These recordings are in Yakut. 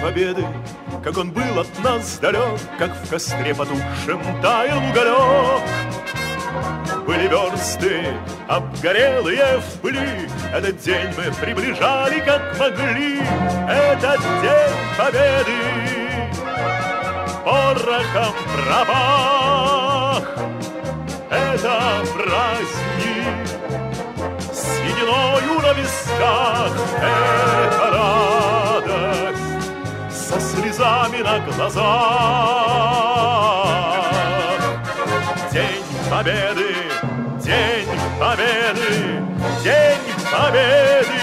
Победы, как он был от нас далек, как в костре потухшем таял уголек. Были версты, обгорелые в пыли, Этот день мы приближали, как могли, Этот день Победы порохом пропах. Это праздник с сединою на висках, Это радость со слезами на глазах. День Победы, День Победы, День Победы!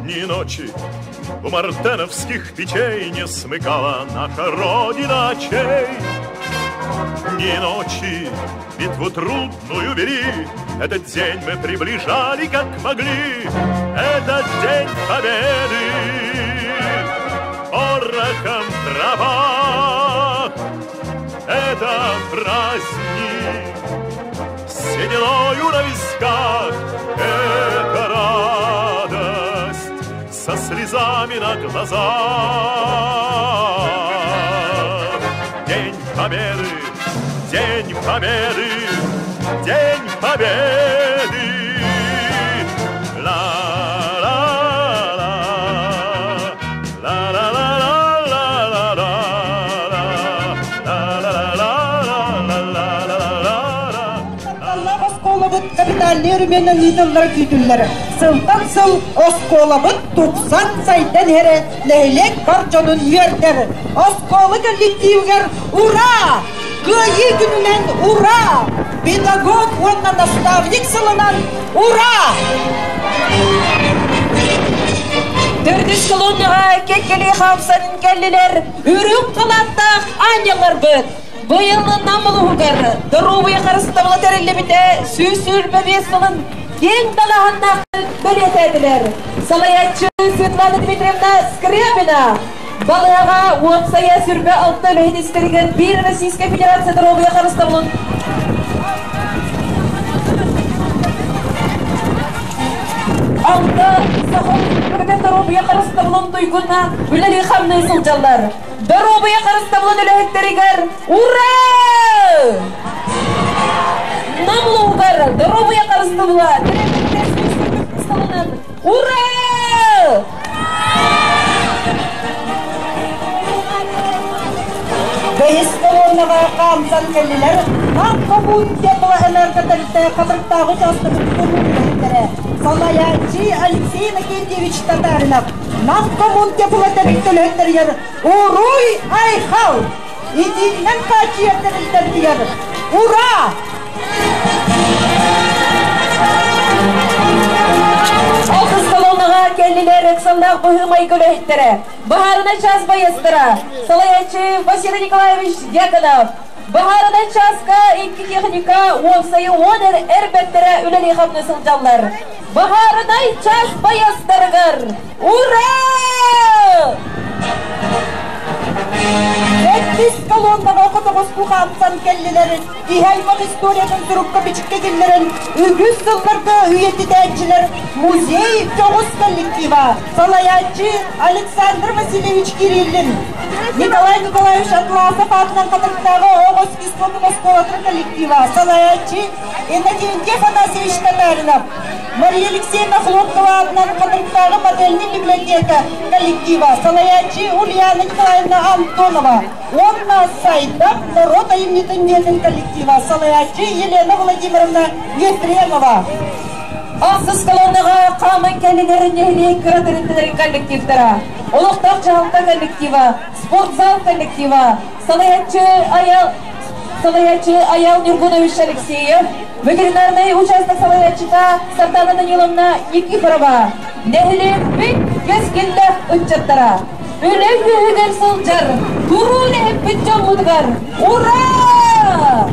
Ни ночи у мартеновских печей не смыкала наша Родина очей. Ни ночи битву трудную вели, Этот день мы приближали, как могли, Этот день победы порохом пропах. Это праздник с сединою на висках, Это радость со слезами на глазах. День Победы, День Победы, День Победы! Ла-ла-ла, ла-ла-ла-ла-ла-ла-ла, ла-ла-ла-ла-ла-ла-ла-ла. Тапталлаах оскуолабыт капитальнай өрөмүөнүнэн ыытыллара күүтүллэр. Сылтан сыл оскуолабыт тупсан сайдан иһэрэ нэһилиэк бар дьонун үөрдэр. Оскуола коллективыгар ура! Кыайыы күнүнэн ура! Педагог уонна наставник сылынан ура! Төрдүс колоннаҕа кэккэлии хаамсан кэллилэр үрүҥ халааттаах аанньалларбыт. Быйыл Нам улууһугар доруобуйа харыстабыла тэриллибитэ 125 сылын киэҥ далааһыннаахтык бэлиэтээтилэр. Салайааччы Светлана Дмитриевна Скрябина балыаҕа уопсайа сүрбэ алта үлэһит истэригэр биир Российскай Федерация доруобуйа харыстабылын алта Саха Республикатын доруобуйа харыстабылын туйгуна үлэлии-хамныы сылдьаллар. Доруобуйа харыстабылын үлэһиттэригэр ура! Нам улууһугар доруобуйа харыстабыла тэрилтэтин ура! Бэһис колоннаҕа хаамсан кэллилэр Нам Хомуун теплоэнерго тэрилтэ Хатырыктааҕы учаастагын тутуу үлэһиттэрэ салайааччы Алексей Иннокентьевич Татаринов Нам Коммун тепло тэрилтэ үлэһиттэригэр Уруй Айхал! Итиинэн хааччыйар тэрилтэрбитигэр Ура! Алтыс колоннаҕа кэллилэр ыксаллаах быһыы-майгы үлэһиттэрэ, баһаарынай чаас байыастара, салайааччы Василий Николаевич Дьяконов, баһаарынай чааска икки техника уопсайы уон эр бэртэрэ үлэлии-хамныы сылдьаллар. Баһаарынай чаас байыастарыгар Ура! Сэттис колоннаҕа хотоҕостуу хаамсан кэллилэр киһи аймах историятын сурукка-бичиккэ киллэрэн үгүс сылларга үйэтитээччилэр музей дьоҕус коллектива салайааччы Александр Васильевич Кириллин, Николай Николаевич Атласов аатынан Хатырыктааҕы оҕо искусствотын оскуолатын коллектива салайааччы Иннокентий Афанасьевич Татаринов, Мария Алексеевна Хлопкова аатынан Хатырыктааҕы модельнай библиотека коллектива салайааччы Ульяна Николаевна Антонова уонна Сайдам норуот айымньытын дьиэтин коллектива салайааччы Елена Владимировна Ефремова. Ахсыс колоннаҕа хааман кэллилэр нэһилиэк кыра тэрилтэлэрин коллективтара, олохтоох дьаһалта коллектива, спортзал коллектива, салайааччы Аял салайааччы Аял Нюргунович Алексеев, ветеринарнай участок салайааччыта Сардана Даниловна Никифорова, нэһилиэкпит кэскиллээх ыччаттара, үлэ үөһүгэр сылдьар туруу үлэһиппит дьоммутугар ура!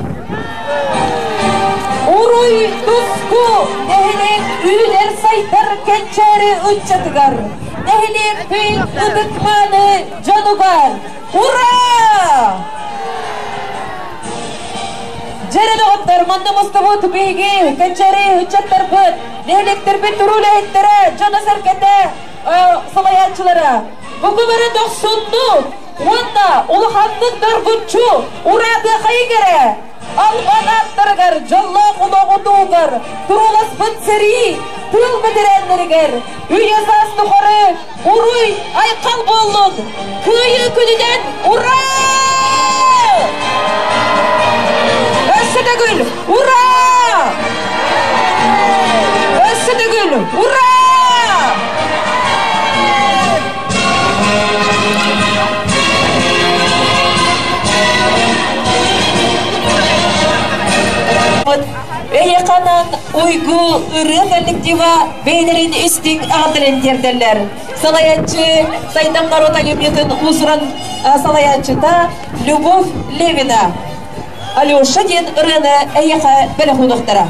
Уруй туску нэһилиэк үүнэр сайдар кэнчээри ыччатыгар! Нэһилиэкпит ытык-мааны дьонугар Ура! Дьэрэ доҕоттор, манна мустубут биһиги кэнчээри ыччаттарбыт, нэһилиэктэрбит туруу үлэһиттэрэ, дьоно-сэргэтэ, салайааччылара буку бары дохсуннук уонна улаханнык доргуччу ураатыахайыҥ эрэ! Албан ааттарыгар, дьоллоох олоҕутуугар турууласпыт сэрии, тыыл бэтэрээннэригэр үйэ-саас тухары Уруй, айхал буоллун! Кыайыы күнүнэн ура! Өссө төгүл ура! Өссө төгүл ура! Эйэханан Уйгу ырыа коллектива бэйэлэрин истиҥ аҕаларын тиэрдэллэр. Салайааччы Сайдам норуот айымньытын уус-уран салайааччыта Любовь Левина. Алеша диэн ырыаны эйиэхэ бэлэх уунуохтара.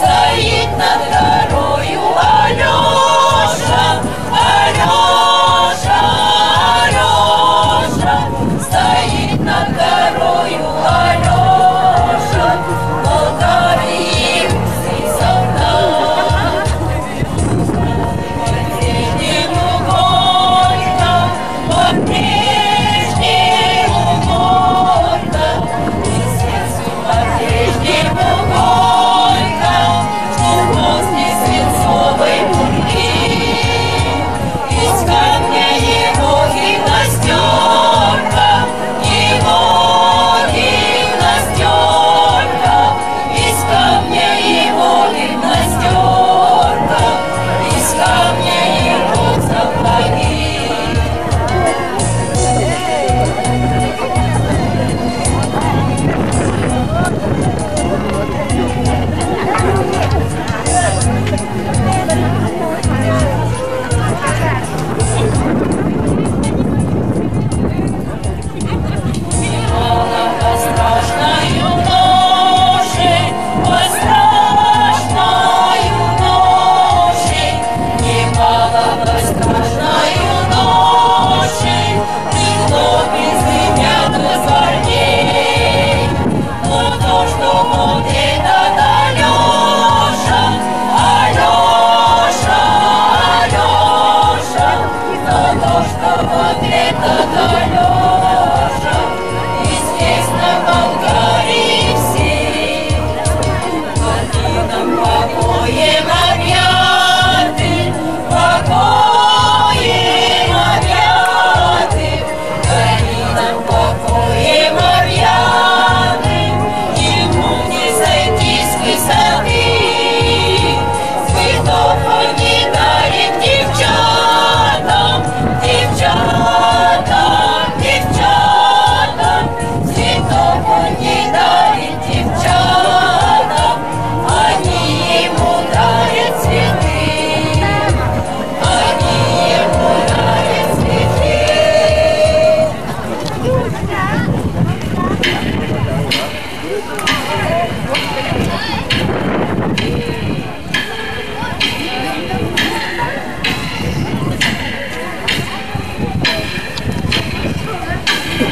Стоит над горою Алеша, Алеша, Алеша, стоит над горою Алеша, полторы солдат. По-прежнему горько, по-прежнему горько, и сердцу по-прежнему горько, что после свинцовой пурги из камня его гимнастерка, его гимнастерка, из камня его гимнастерка, из камня его сапоги. По страшною ноше, по страшною ноше, немало по страшною ноше, текло безымянных парней. Но то, что вот этот Алеша, Алеша, Алеша, но то, что вот этот Алеша, известно Болгарии всей. Покином покоем объяты, покоем объяты, Камином покоем объяты, Ему не сойти с высоты. Цветов он не дарит девчатам, девчатам, девчатам, Цветов он не дарит девчатам, они ему дарят цветы, они ему дарят цветы.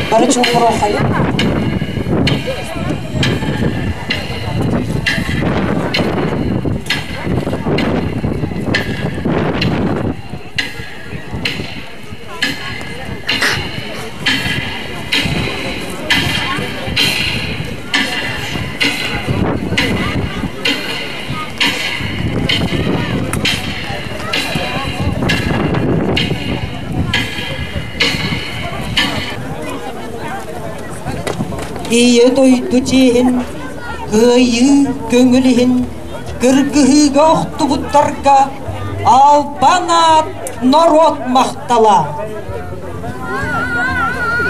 Бары чуҥкуруоххайын. Ийэ дойду чиэһин, кыайыы көҥүл иһин кыргыһыыга охтубуттарга албан аат норуот махтала.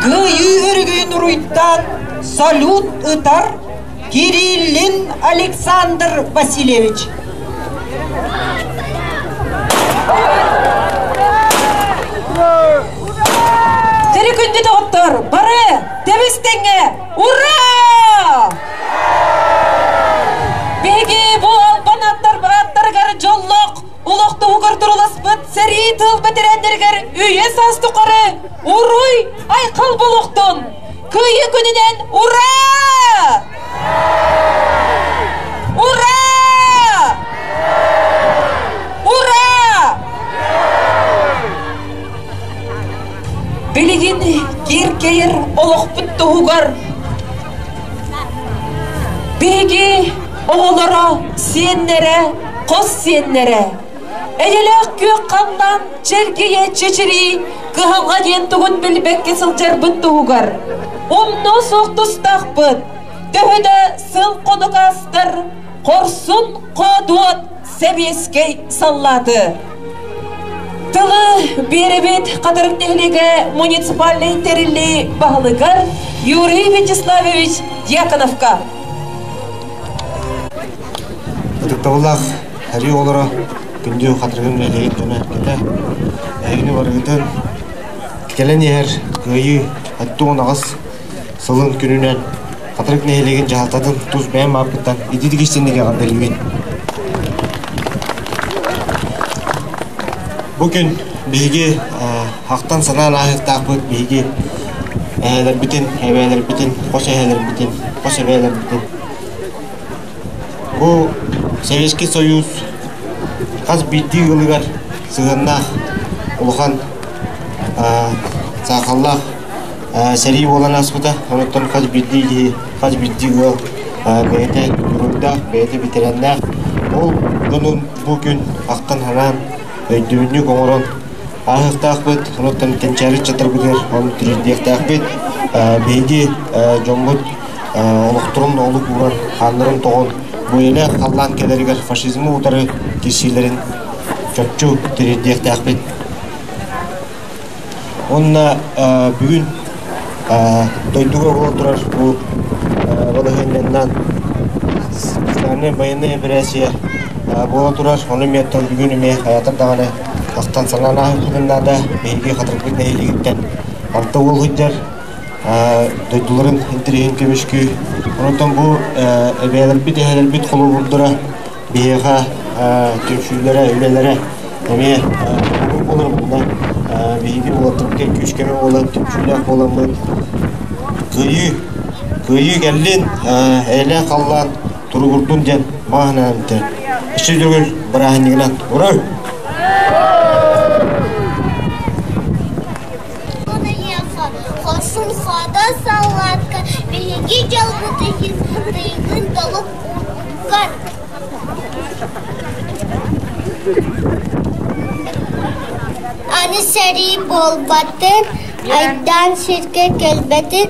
Кыайыы өрүгүйүн уруйдаан салют ытар Кириллин Александр Васильевич. Дьэри күндү доҕоттор, бары тэбис тэҥҥэ ура! Биһиги бу албан аттар аттарыгар дьоллоох олох туһугар туруласпыт сэрии тыл бэтэрээннэригэр үйэ саас тухары уруй айхал буолуохтун! Кыайыы күнүнэн ура! Ура! Ура! Билигин киэркэйэр олохпут туһугар биһиги оҕолоро, сиэннэрэ, хос сиэннэрэ эйэлээх күөх халлаан чэлгийэ чэчирии кыһалҕа диэн тугун билбэккэ сылдьарбыт туһугар умнуо суох тустаахпыт. Төһө да сыл хонук аастар, хорсун хоодуот сэбиэскэй саллааты. Тылы биэрэбит Хатырык нэһилиэгэ муниципальнай тэриллии баһылыгар Юрий Вячеславович Дьяконовка. Ытыктабыллаах сэрии оҕолоро, күндү Хатырыгын нэһилиэгин дьоно эргитэ, эһигини барыгытын кэлэн иһэр Кыайыы 78 сылын күнүнэн Хатырык нэһилиэгин дьаһалтатын тус бэйэм ааппыттан ититик истинник эҕэрдэлиибин. Бу күн биһиги ахтан санаан ааһыахтаахпыт биһиги эһээлэрбитин, эбээлэрбитин, хос эһээлэрбитин, хос эбээлэрбитин. Бу Советский Союз хас биирдии ыалыгар сыһыаннаах улахан саахаллаах сэрии буолан ааспыта. Онуттан хас биирдии киһи, хас биирдии ыал бэйэтэ буруйдаах, бэйэтэ бэтэрээннээх. Ол дьонун бу күн ахтан-санаан, өйдөбүнньүк оҥорон ааһыахтаахпыт. Онуттан кэнчээри ыччаттарбытыгар ону тириэрдиэхтээхпит. Биһиги дьоммут олохторун олук ууран, хааннарын тоҕон, бу үйэлээх халлаан кэлэригэр фашизмы утары кирсиилэрин чопчу тириэрдиэхтээхпит. Уонна бүгүн дойдуга буола турар бу балаһыанньаннан специальнай байыаннай эпэрээссийэ буола турар. Ону эмиэ оттон бүгүн эмиэ хайаатар даҕаны ахтан санаан ааһыахпытын наада. Биһиги Хатырыкпыт нэһилиэгиттэн алта уол сылдьар дойдуларын интэриэһин көмүскүү. Онтон бу эбээлэрбит, эһэлэрбит холобурдара биһиэхэ түмсүүлэрэ, үлэлэрэ эмиэ буолар мунна биһиги уолаттарбытыгар күүс-көмө буолан, түмсүүлээх буоламмыт кыайыы, кыайыы кэллин, эйэлээх халлаан туругурдун диэн баҕа санаабын Өссө төгүл бырааһынньыгынан ура! Хорсун хоодо саллаатка биһиги дьолбут иһин тыйгын толук уурбуккар. Аны сэрии буолбатын, айдаан сиргэ кэлбэтин,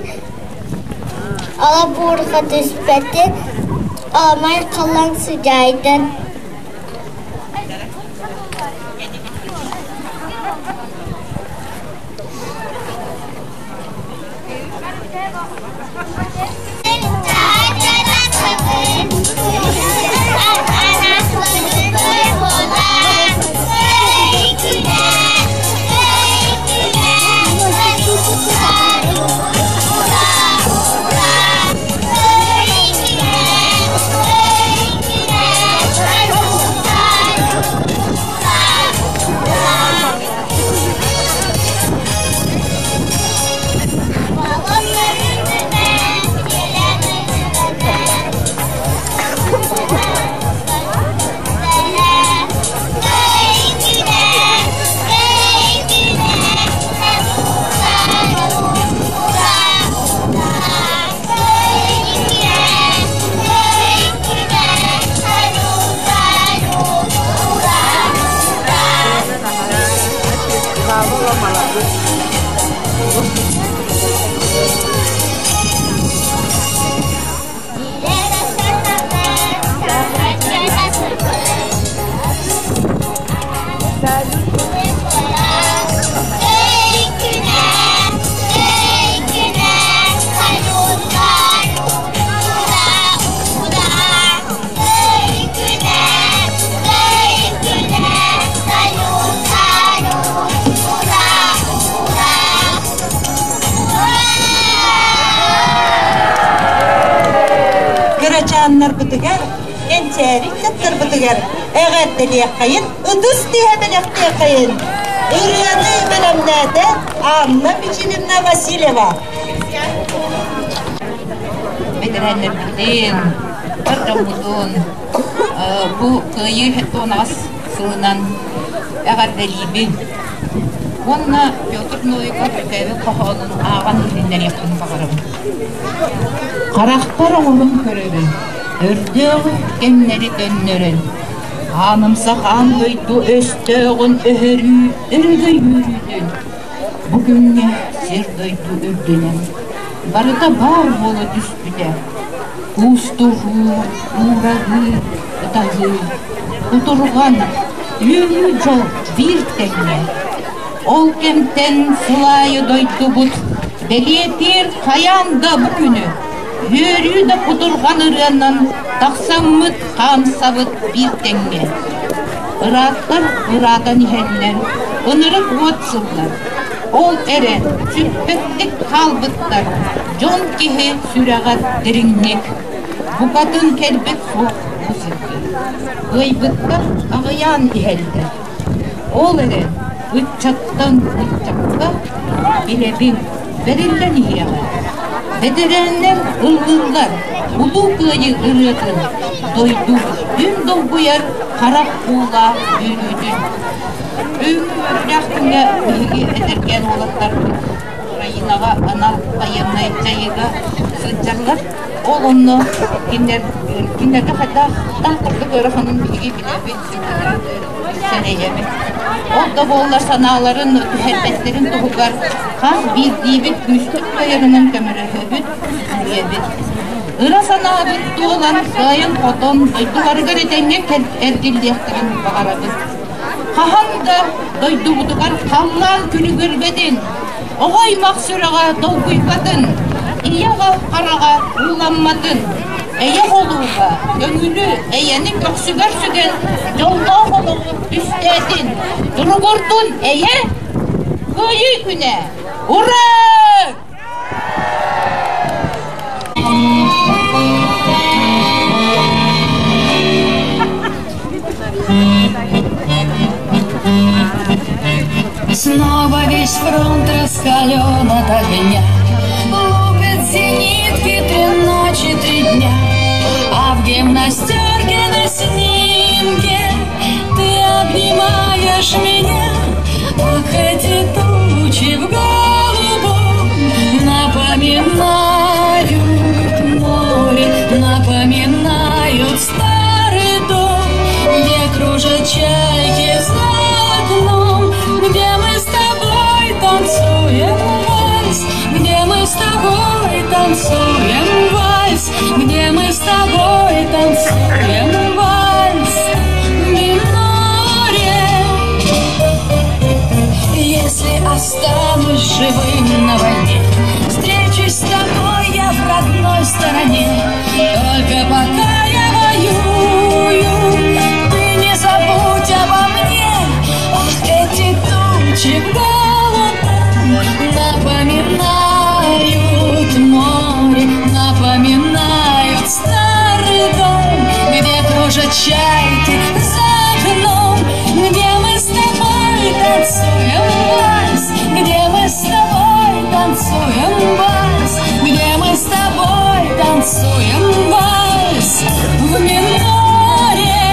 ала буурҕа түспэтин, аламай халлаан сыдьаайдын. күннэригэр эҕэрдэлиэххэйин, ытыс тыаһа бэлэхтиэххэйин. Ырыаны бэлэмнээтэ Анна Мичилевна Васильева. Бэтэрээннэрбитин, бар дьоммутун бу Кыайыы 78 сылынан эҕэрдэлиибин. Уонна Петр Новиков Өкөөбүт хоһоонун ааҕан иһитиннэриэхпин баҕарабын. Харахпар оҥорон көрөбүн, өрдөөҕү кэмнэри төннөрөн, Аанымсах аан дойду өстөөҕүн өһөрүү өрөгөй үөрүүтүн бу күҥҥэ сир-дойду үрдүнэн барыта баар буола түспүтэ. Куустуһуу, уураһыы, ытаһыы, кутурҕан, үөрүү дьол биир тэҥҥэ. Ол кэмтэн сыл аайы дойдубут бэлиэтиир хайаан да бу күнү үөрүү да кутурҕан ырыанан тахсаммыт хаамсабыт биир тэҥҥэ. Ырааттар ыраатан иһэллэр, ынырык уот сыллар. Ол эрэн сүппэттик хаалбыттар, дьон киһи сүрэҕэр дириҥник. Букатын кэлбит суох бу сиргэ. Кыайбыттар аҕыйаан иһэллэр. Ол эрэн ыччаттан ыччакка билэбин, бэриллэн иһиэҕэ. Бэтэрээннэр ыллыыллар Улуу Кыайыы ырыатын, дойду бүтүн долгуйар харах уулаах үөрүүтүн. Бүгүҥҥү үөрүүлээх күҥҥэ биһиги эдэркээн уолаттарбыт Украинаҕа анал байыаннай дьайыыга сылдьаллар. Ол онно кинилэр кинилэргэ хайдах курдук ыараханын биһиги билэбит, сэрэйэбит. Ол да буоллар санааларын түһэрбэттэрин туһугар хас биирдиибит күүспүт кыайарынан көмөлөһөбүт, үлэлиэбит. Ыра санаабыт туолан, кыайан-хотон дойдуларыгар этэҥҥэ эргиллиэхтэрин баҕарабыт. Хаһан да дойдубутугар халлаан күлүгүрбэтин, оҕо аймах сүрэҕэ долгуйбатын, ийэ-аҕа хараҕа ууламматын, эйэ холууба, көҥүлү, эйэни көхсүгэр сүгэн дьоллоох олоҕу түстээтин, туругурдун эйэ, Кыайыы күнэ! Ура! Снова весь фронт раскален от огня. Лупят зенитки 3 ночи, 3 дня. А в гимнастерке на снимке ты обнимаешь меня. Ах, эти тучи в голубом напоминают море, напоминают старый дом, где кружат чайки за окном, где мы с тобой танцуем вальс, где мы с тобой танцуем вальс, где мы с тобой танцуем вальс в миноре. Если останусь живым на войне, встречусь с тобой я в родной стороне. Только пока я воюю, ты не забудь обо мне. Ах, эти тучи в голубом напоминают море, напоминают старый дом, где кружат чайки за окном, где мы с тобой танцуем вальс, где мы с тобой танцуем вальс, где мы с тобой танцуем вальс в миноре.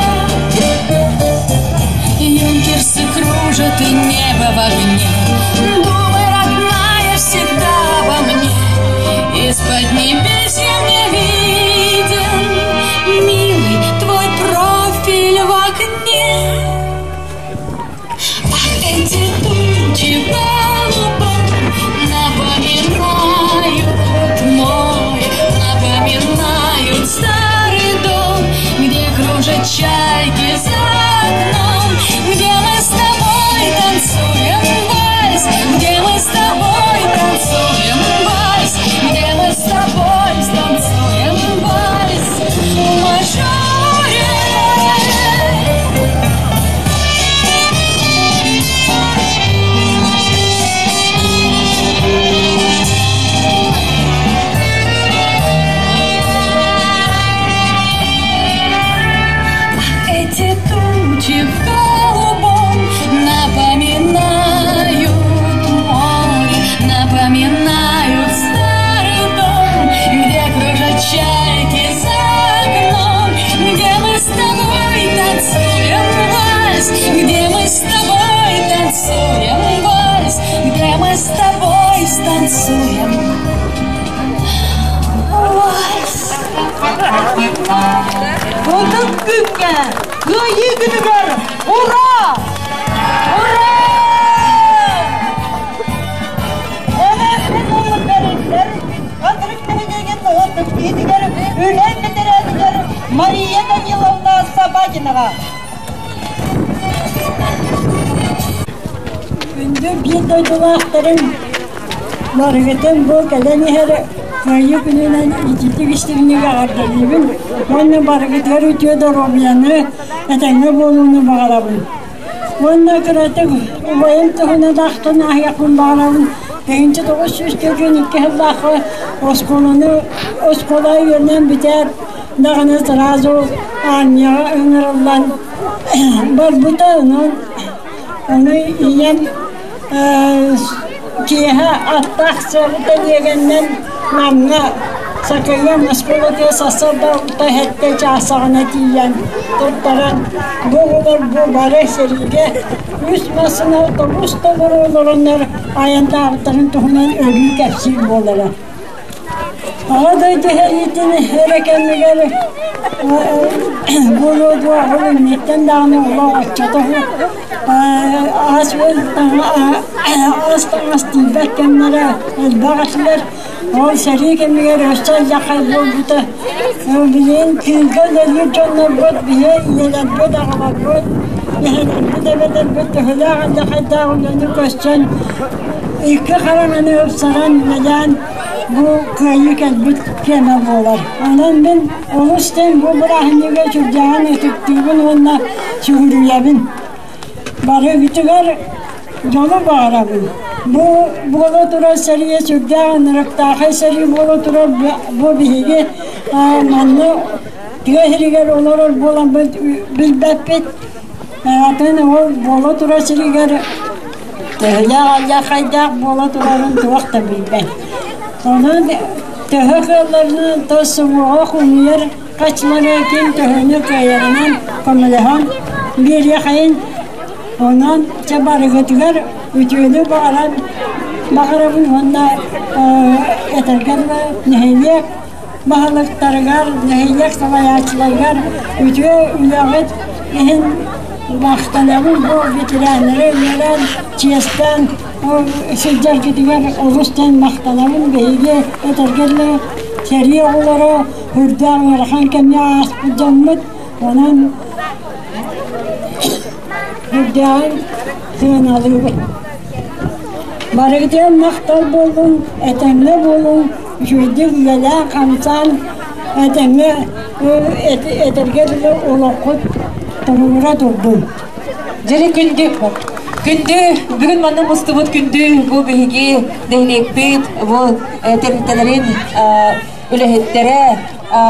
Юнкерсы кружат, и небо в огне. Думай, родная, всегда обо мне. Из-под небесья мне виден, милый, твой профиль в окне. Ах, эти тучи в голубом напоминают море, напоминают старый дом, где кружат чайки за окном, где мы с тобой танцуем вальс, Күндү биир дойдулаахтарым, барыгытын бу кэлэн иһэр Кыайыы күнүнэн итиитик истиҥник эҕэрдэлиибин уонна барыгытыгар үтүө доруобуйаны, этэҥҥэ буолууну баҕарабын. Уонна кыратык убайым туһунан ахтан ааһыахпын баҕарабын. 1942 сыллаахха оскуоланы оскуола үөрэнэн бүтээт даҕаны сразу армияҕа ыҥырыллан барбыта. Онон ону ийэм киэһэ аттаах сыалыта диэгэннэн Намҥа Сакайа оскуолатыгар сарсыарда алта сэттэ чаас саҕана тиийэн туттаран бу оҕолор бу бары сэриигэ үс массыына тобус толору олороннор айаннаабыттарын туһунан өрүү кэпсиир буолара. Аҕа дойду сэриитин эрэ кэмигэр буолуо дуо, ол инниттэн даҕаны олох оччото ас-үөл ас-таҥас тиийбэт кэмнэрэ элбэх этилэр. Ол сэрии кэмигэр өссө алдьархай буолбута. Билигин тыылга үлэлиир дьоннорбут, биһи ийэлэрбит, аҕаларбыт, эһэлэрбит, эбэлэрбит төһөлөөх алдьархайдаах үлэни көрсөн икки хараҥаны ыпсаран үлэлээн бу кыайыы кэлбит кэмэ буолар. Онон мин олус диэн бу бырааһынньыгы сүрдээҕин ытыктыыбын уонна сүгүрүйэбин. Барыбытыгар дьолу баҕарабын. Бу буола турар сэрии сүрдээх ынырыктаахай сэрии буола турар бу биһиги манна тыа сиригэр олорор буоламмыт билбэппит. Атын ол буола турар сиригэр төһөлөөх алдьархайдаах буола турарын туох да билбэт. Онон төһө кыалларынан тас суҥуоҕа хомуйар хаччылары ким төһөнү кыайарынан көмөлөһөн биэриэхэйин. Онон чэ барыгытыгар үтүөнү баҕаран баҕарабын уонна этэргэ дылы нэһилиэк баһылыктарыгар, нэһилиэк салайааччыларыгар үтүө үлэҕит иһин махтанабын. Бу ветераннары үөрэн, чиэстээн сылдьаргытыгар олус диэн махтанабын. Биһиги этэргэ дылы сэрии оҕолоро үрдээх ыарахан кэмҥэ ааспыт дьоммут. Онон үрдээҕин сыаналыыбыт. Барыгытыгар махтал буоллун, этэҥҥэ буолуҥ, үчүгэйдик үлэлээн-хамсаан, этэҥҥэ этэргэ дылы олоххут туругура турдун. Дьэри күндү, күндү, бүгүн манна мустубут күндү бу биһиги нэһилиэкпит, бу тэрилтэлэрин үлэһиттэрэ,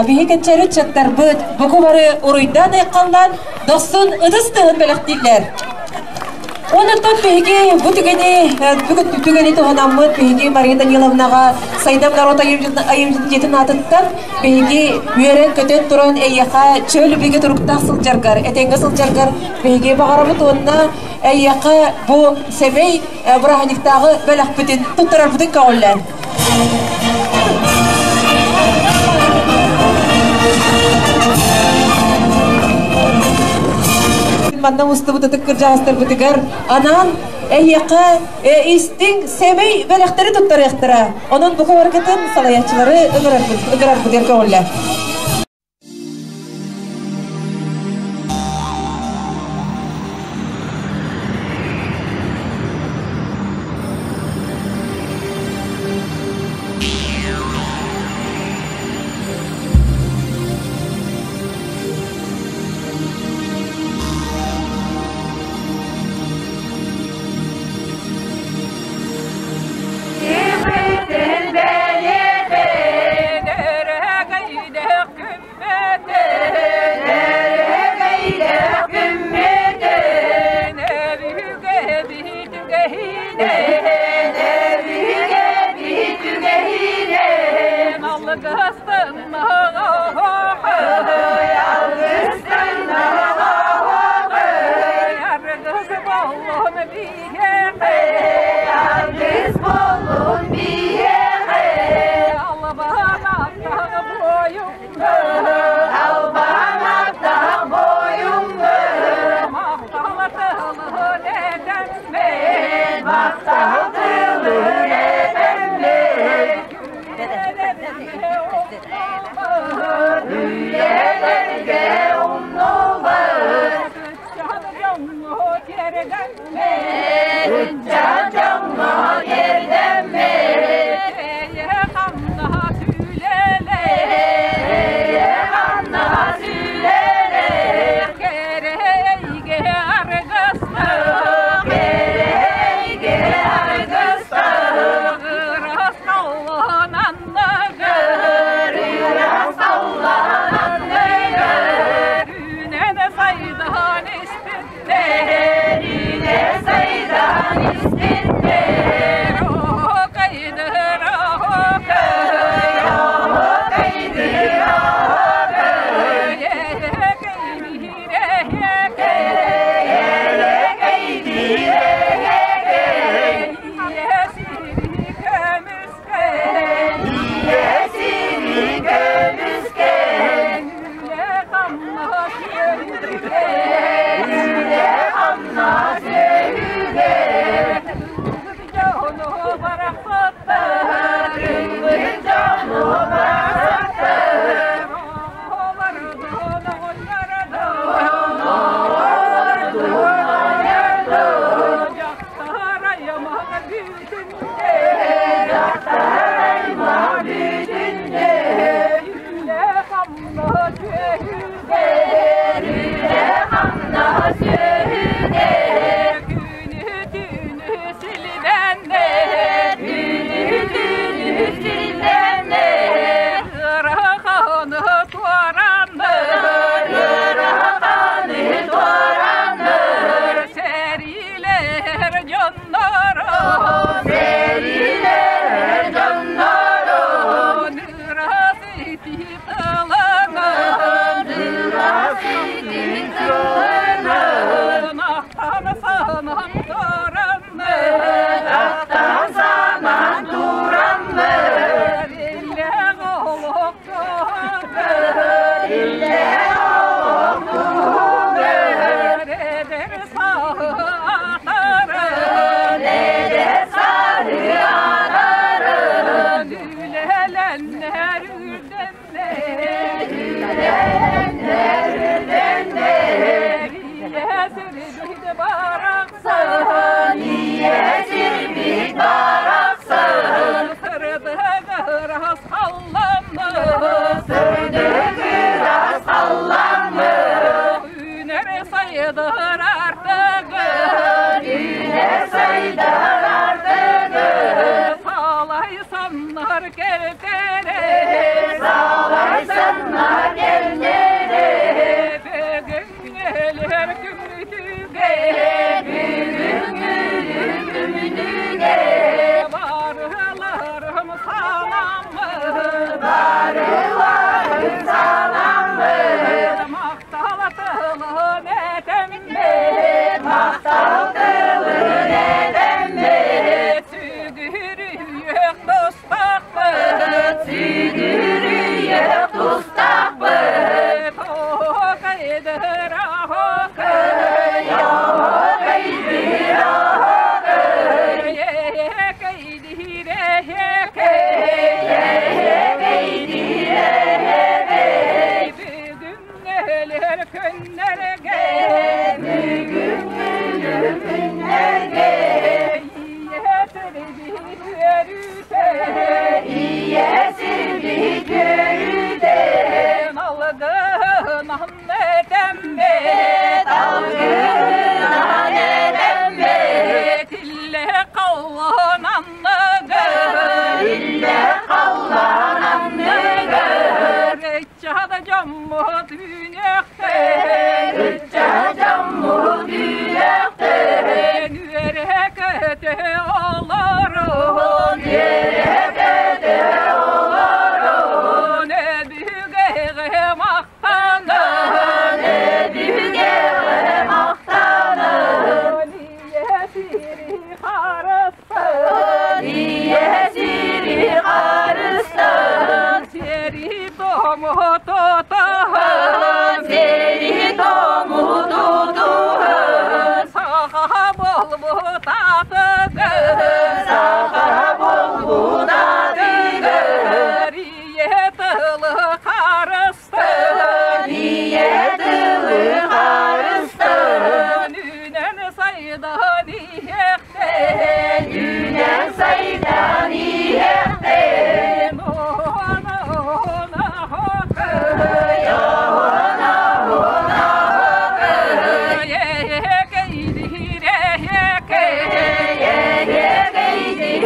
биһи кэнчээри ыччаттарбыт буку бары уруйдаан-айхаллаан дохсун ытыс тыаһын бэлэхтииллэр. Онтон биһиги бу түгэни, бүгүн түгэни туһанаммыт биһиги Мария Даниловнаҕа Сайдам народ айымньытын аатыттан биһиги үөрэн-көтөн туран эйиэхэ чөл бигэ туруктаах сылдьаргар, этэҥҥэ сылдьаргар биһиги баҕарабыт уонна эйиэхэ бу сэмэй бырааһынньыктааҕы бэлэхпитин туттарарбытын көҕүллээн. Манна мустубут ытык кырдьаҕастарбытыгар анаан эһиэхэ истиҥ сэмэй бэлэхтэри туттарыахтара. Онон бука барыкытын салайааччылары ыҥырарбыт, ыҥырарбытыгар көҕүллэ. Дьоннорун, сэриилэһэр дьоннорун, ыраас итии тылынан, ыраас итии тылынан, ахтан санаан тураммыт, ахтан санаан тураммыт, иллээх олох туһугар, иллээх олох туһугар, эдэр сааһы атарын, эдэр сааһы атарын, үлэлэннэр үрдэннэр, үлэлэннэр үрдэннэр, ийэ сирбит барахсан, ийэ сирбит барахсан, сырдык ыраас халламмыт, сырдык ыраас халламмыт, үүнэр сайдар артыгын, үүнэр сайдар артыгын, салайсаннар кэлтэрэ, салайсаннар кэлтэрэ, бүгүҥҥүлэр күммүтүгэ, бүгүҥҥүлэр күммүтүгэ, барыларым санаммыт, барыларым санаммыт, махтал тылын этэммит, махтал тылын этэммит, сүгүрүйүөх тустаахпыт, сүгүрүйүөх тустаахпыт, оһокайдыр оһокай, оһокайдыр оһокай, эһэкэйдиир эһэкэй, эһэкэйдиир эһэкэй, бүгүн өлөр күннэргэ, бүгүн өлөр күннэргэ, ийэ сирбит үөрүүтэ, ийэ сирбит үөрүүтэ, алгыһынан этэммит, алгыһынан этэммит, иллэ халлаан анныгар, иллэ халлаан анныгар, ыччат дьоммут үүнүөхтэр, ыччат дьоммут үүнүөхтэр, үөрэ-көтө олорун, үөрэ-көтө олорун, өбүгэҕэ махтанан, өбүгэҕэ махтанан, ийэ сири харыстан, ийэ сири харыстан, сири тому тутуһан, сири тому тутуһан, саха буолбут атыгар, саха буолбут атыгар, ийэ тылы харыстан, ийэ тылы харыстан, үүнэн сайдан иһиэхтэн, үүнэн сайдан иһиэхтэн, оһона оһона хокой, оһона оһона хокой, эһэкэйдиир эһэкэй, эһэкэйдиир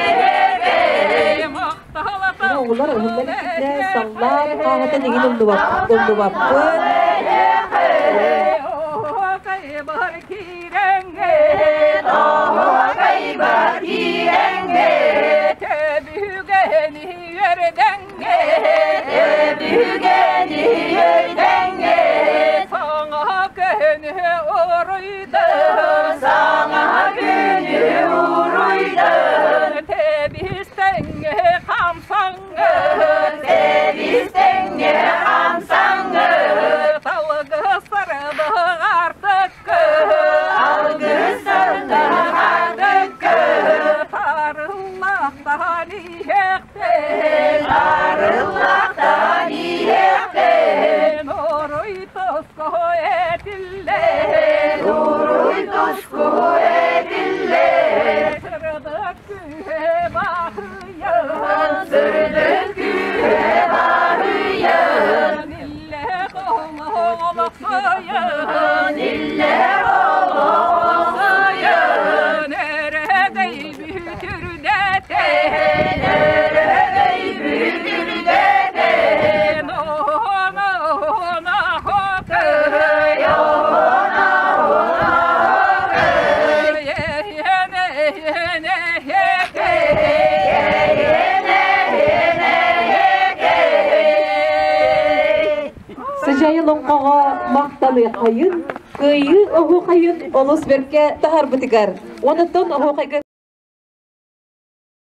эһэкэй, Оҕолор уһуллар иккитинэ саллаат хааһытын игин умнубаппыт. Саҥа күнү уруйдан, Тэбис-тэҥҥэ хамсаҥҥыт, алгыс сардаҕ артыккыт, Тарыллахтан иһэхтэн, тарыллахтан иһэхтэн, Оруй тоско этиллэн, уруй туску этиллэн, Сырдык күүһэ баһыйан, сырдык күүһэ баһыйан. Чаачай олоҥхоҕо махтаныаххайын, кыайыы оһуохайын олус бэркэ таһаарбытыгар. Онтон оһуохайга.